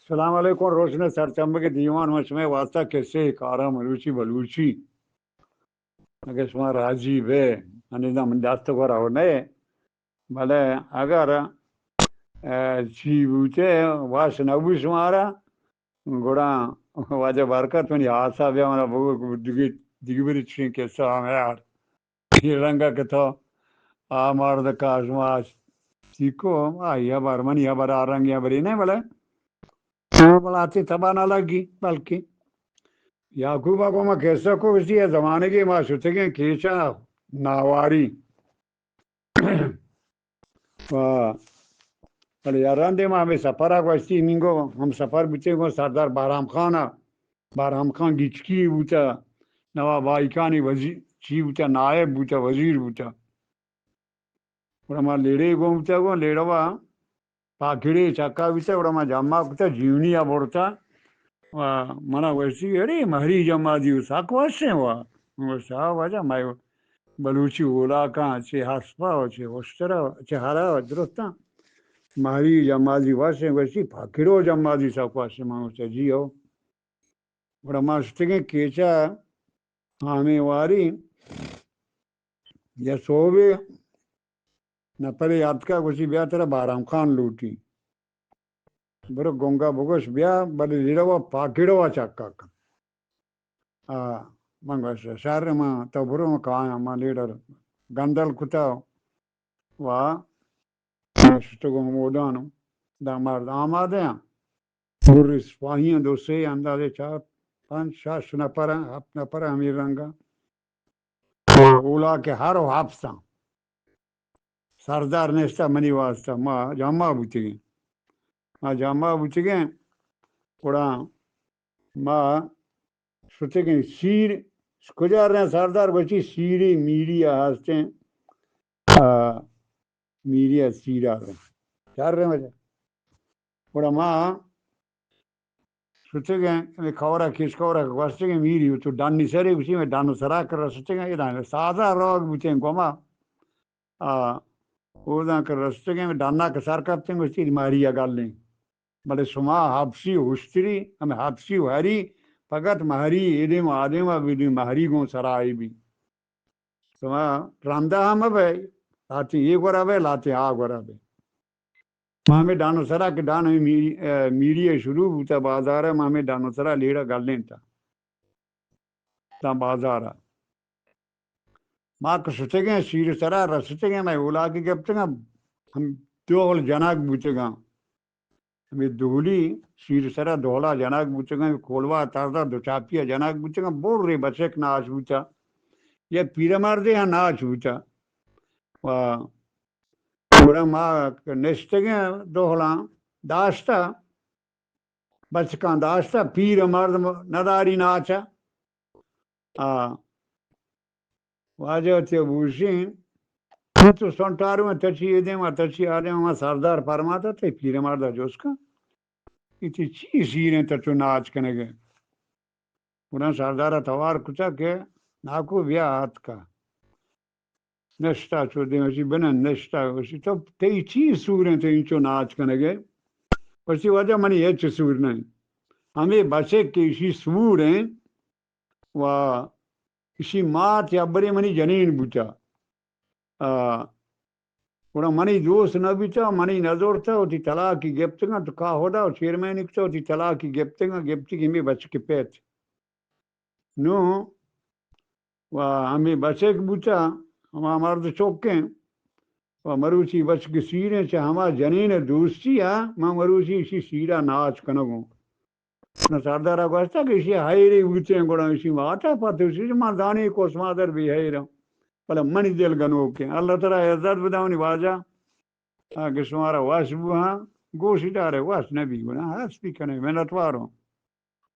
السلام علیکم، روشن سرچمبگ دیوان، من شمئے واسطہ کسے کارا مروچی بلوچی۔ اگہ شما راضی بے، انیدا من دست گورا ہو نئے، بلے اگر، اے، چی بوتے، واش نہ بو شمارا، گڑا واجہ برکت منی ہاسا بیا منا بگو دگی، دگی بری چین کسا ہم یار۔ اے رنگا کہ تو آ مرد کاش ماش چیکو، آئی ہبر، منی ہبر، آ رنگی ہبری نہ، بلے آ بلاتی تبا نہ لگی، بلکہ یعقوب ء گوما کسہ کو، گوشتی، اے زمانگے ما شتگیں کیچا ناواری۔ و بلے یا رندے ما ہمے سفر ء گوشتی، نینگو ہم سفر بوتیں گوں سردار بہرام خان ء، بہرام خان گچکی بوتا، نواب بائیکانی وزیر، چی بوتا، نائب بوتا، وزیر بوتا۔ گڑا ما لیڑے گون بوتا، گوں لیڑوا پاکڑے چکا بوتا، گڑا ما جمع کتا، جیونی ء برتا۔ و منا گوشتی، اڑے مہری جمادی و سک وشیں وا۔ من گوشت، ہا واجہ، مئے بلوچی اولاکاں چہ ہسپا و چہ اشترا و چہ ہرا و درستاں مہری جمادی وشیں۔ گوشتی، پاکڑو جمادی سک وشیں۔ من گوشت، جی ہو۔ گڑا ما شتگیں کیچا ہمے واری یا سہبے نپرے آتکا، گوشی، بیا ترا بہرام خان لوٹی، برو گنگا بگوش بیا، بلے لیڑوا پاکڑوا چکا کن۔ آ، من گوشت، شر، من تو برو، من کایاں۔ من لیڑر گندل کتا و شتگوں ہمودانوں۔ دا مرد آمادہ ہیں، گری سپاہی ہیں، دو سے اندازے چار، پنچ، شش نفر ہیں، ہفت نفر ہیں، ہمیں رنگا۔ اولا کہ ہر و ہفت ہیں۔ سردار نشتہ منی واسطہ، ما جمع بوتگیں۔ ما جمع بوتگیں، گڑا ما شتگیں سیر، کجا رہیں سردار؟ گوشتی، سیری میری ء ہستیں، آ، میری ء سیرا رہیں۔ چار رہیں وجہ۔ گڑا ما شتگیں، ہمے کورا، کیش کورا گوستگیں، میری تو ڈنی سرے، گوشتی، میں ڈن سرا کر رستگیں، ادا سادہ روگ بوتیں گوما۔ آ، اودا کہ رستگیں، ڈنا کہ سر کپتیں، گوشتی، مہری ء گلیں۔ بلے شما حبشی و اشتری، ہمے حبشی و ہری، فقط مہری ایدیم آدیم ء بیدیم، مہری گوں سرا ای بی۔ شما رندا ہم بے، لاتی اے گورا بے، لاتی آ گورا بے۔ ما ہمے ڈانو سرا کہ ڈان ہمے میری، اے، میری ء شروع بوتا بازار ء، ما ہمے ڈانو سرا لیڑا گلینتا۔ داں بازار ء۔ ما کہ شتگیں، سیر سرا رستگیں، مئے اولاکی گپتگاں، ہم دوہل جنگ بوتگاں۔ ہمے دوہلی سیر سرا دوہلا جنگ بوتگاں، کولوا تردا دوچاپی ء جنگ بوتگاں، برے بچک ناچ بوتا۔ یک پیرمردے ہم ناچ بوتا۔ و گڑا ما نشتگیں دوہلاں داشتہ، بچکاں داشتہ، پیر مرد نداری ناچ ء۔ آ، واجہ وتی بوشیں، تو سنٹارو تچی اے دیم ء تچی آ دیم ء، سردار پرماتا، تئی پیر مرد ء جست کن، اے تئی چی سیریں تچو ناچ کنگ ء؟ گڑا سردار ء توار کتا کہ ناکو بیا آتکا۔ نشتا چو دیم، اسی بنن نشتا، اسی تو تئی چی سور انت، انچو ناچ کنگے؟ اسی واجہ منی ہچ سور نہیں۔ ہمیں بچک کہ اسی سور ہیں و اسی مات یا برے منی جنین بوتا۔ آ، گڑا منی دوست نہ بیتا، منی نہ زورتا، وتی طلاقی گپتگاں، تو کا ہدا و چیئرمین کتا، وتی طلاقی گپتگاں، گپتی کہ ہمیں بچک پیت۔ نوں و ہمے بچک بوتا، ہما مرد چکیں و مروچی بچک سیریں، چہ ہما جنین دوستی ء من مروچی اشی سیرا ناچ کنگوں۔ نہ سردارا گوشتا کہ اشی حیرے بوتیں، گڑا اشی ماتا پتو اشی من دانی کس مادر بی حیرم۔ بلے منی دل گنوکیں۔ اللہ ترا عزت بدا منی واجہ۔ اگہ شمارا وش بو ہاں، گوش دارے، وش نبی گڑا ہست بی کنے، منتواروں۔